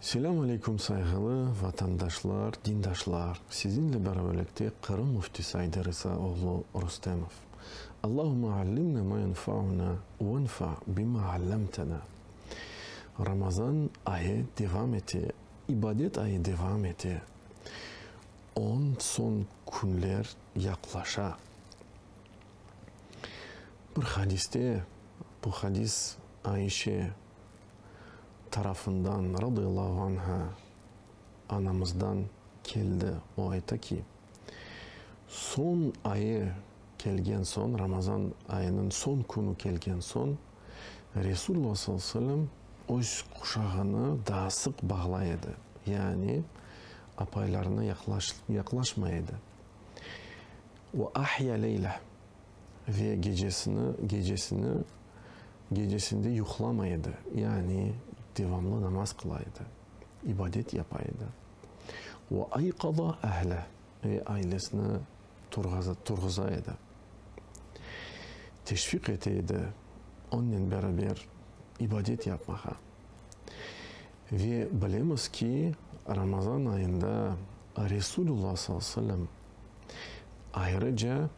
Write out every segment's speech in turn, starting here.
Selâm aleyküm sayğılı vatandaşlar, dindaşlar! Sizinle beraberlikte Qırım Müftisi Ayder İsa oğlu Rustemov. Allahümme allimna ma yenfauna venfa bima allamtana. Ramazan ayı devam ete, ibadet ayı devam ete. On soñ künler yaqlaşa. Bir hadiste, bu hadis Aişe tarafından, radıyallahu anha, anamızdan keldi, o ayta ki, Soñ ayı kelgen soñ, Ramazan ayınıñ soñ künü kelgen soñ, Resulullah sallallahu aleyhi ve sellem öz quşağını daa sıq bağlay edi, yani apaylarına yaqlaşmay edi. Ve ahya leyleh, ve gecesini, gecesini, gecesinde yuqlamay edi, yani devamlı namaz qıla edi, ibadet yapa edi. Ve ayqaza ehleh, ve ailesini turğaza, turğuza edi, teşviq ete edi onnen beraber ibadet yapmağa. Ve bilemiz ki, Ramazan ayında Resulullah sallallahu aleyhi ve sellem ayrıca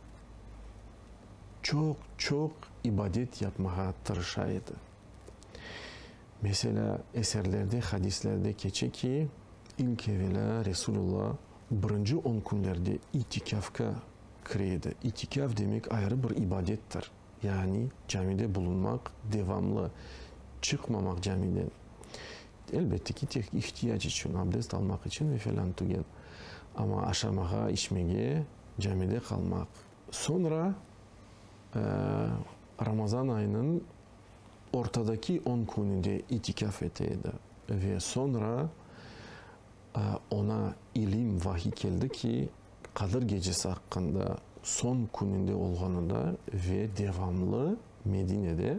çoq-çoq ibadet yapmağa tırışa edi. Meselâ, eserlerde, hadislerde keçe ki, ilk evelâ Resulullah birinci on künlerde itikâfqa kire edi. İtikâf demek ayrı bir ibadettir. Yani camide bulunmaq, devamlı çıqmamaq camiden. Elbette ki, tek ihtiyac içün, abdest almaq içün ve felân tügel. Amma aşamağa, içmege camide qalmaq. Soñra Ramazan ayınıñ ortadaki on kününde itikâf ete edi ve soñra oña ilim, vahiy keldi ki, Qadir gecesi aqqında soñ kününde olğanında ve devamlı Medinede,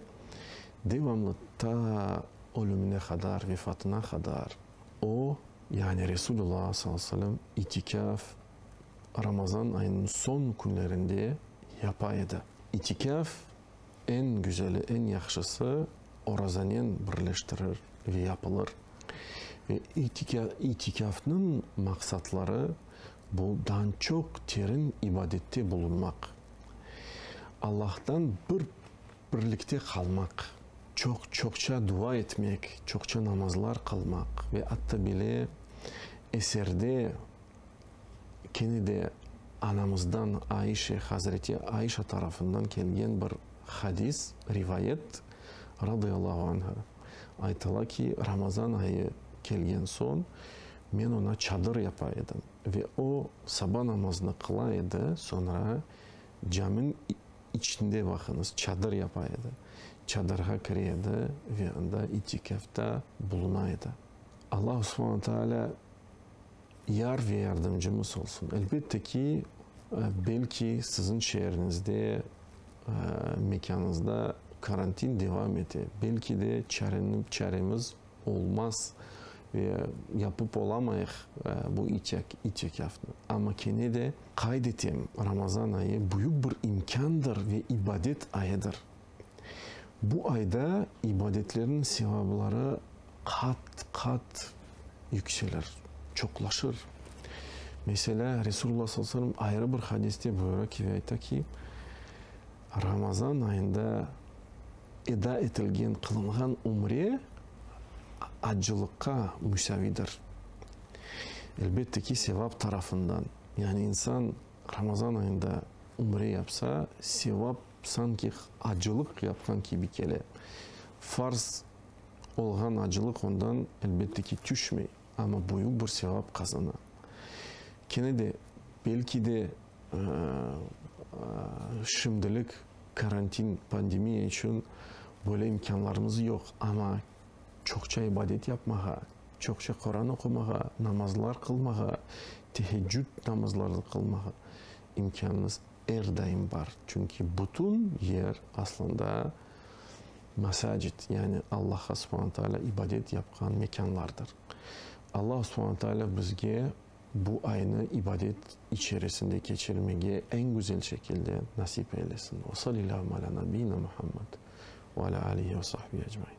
devamlı ta ölümine qadar, vefatına qadar o, yani Resulullah sallallahu aleyhi ve sellem itikâf Ramazan ayınıñ soñ künlerinde yapa edi. İtikâf eñ güzeli, eñ yahşısı orazanen birleştirir ve yapılır. Ve itikâfnıñ maqsatları bu dan çoq terin ibadette bulunmaq, Allahtan bir birlikte qalmaq, çoq çoqça dua etmek, çoqça namazlar qılmaq ve atta bile eserde kene de anamızdan Aişe, Hazreti Aişa tarafından kelgen bir hadis, rivayet, radıyallahu anha, aytıla ki, Ramazan ayı kelgen soñ men oña çadır yapa edim ve o saba namazını qıla edi, soñra camiñ içinde, baqıñız, çadır yapa edi, çadırğa kire edi ve anda itikâfta buluna edi. Allahu subhane tealâ Yar ve yardımcımız olsun. Elbette ki, belki siziñ şeeriñizde, mekânıñızda karantin devam ete, belki de çaremiz olmaz ve yapıp olamayıq bu itikâfnı. Amma kene de qayd etem, Ramazan ayı büyük bir imkândır ve ibadet ayıdır. Bu ayda ibadetlerniñ sevabları qat-qat yükselir, çoqlaşır. Meselâ, Resulullah sallallahu aleyhi ve sellem ayrı bir hadiste buyura ki ve ayta ki, Ramazan ayında eda etilgen, qılınğan ümre acılıqqa müsavidir. Elbette ki, sevap tarafından. Yani insan Ramazan ayında ümre yapsa, sevap sanki acılıq yapqan kibi kele. Farz olğan acılıq ondan, elbette ki, tüşmey, amma büyük bir sevap qazana. Kene de, belki de, şimdilik karantin, pandemiya içün böyle imkânlarımız yoq, amma çoqça ibadet yapmağa, çoqça Quran oqumağa, namazlar qılmağa, teheccüd namazlarını qılmağa imkânımız er daim bar. Çünki bütün yer aslında masacid, yani Allahqa subhana taalâ ibadet yapqan mekânlardır. Allah subhana taalâ bizge bu aynı ibadet içerisinde keçirmege eñ güzel şekilde nasip eylesin. Ve salillâhu alâ nabiyina Muhammed ve alâ alihi ve sahbihi ecmain.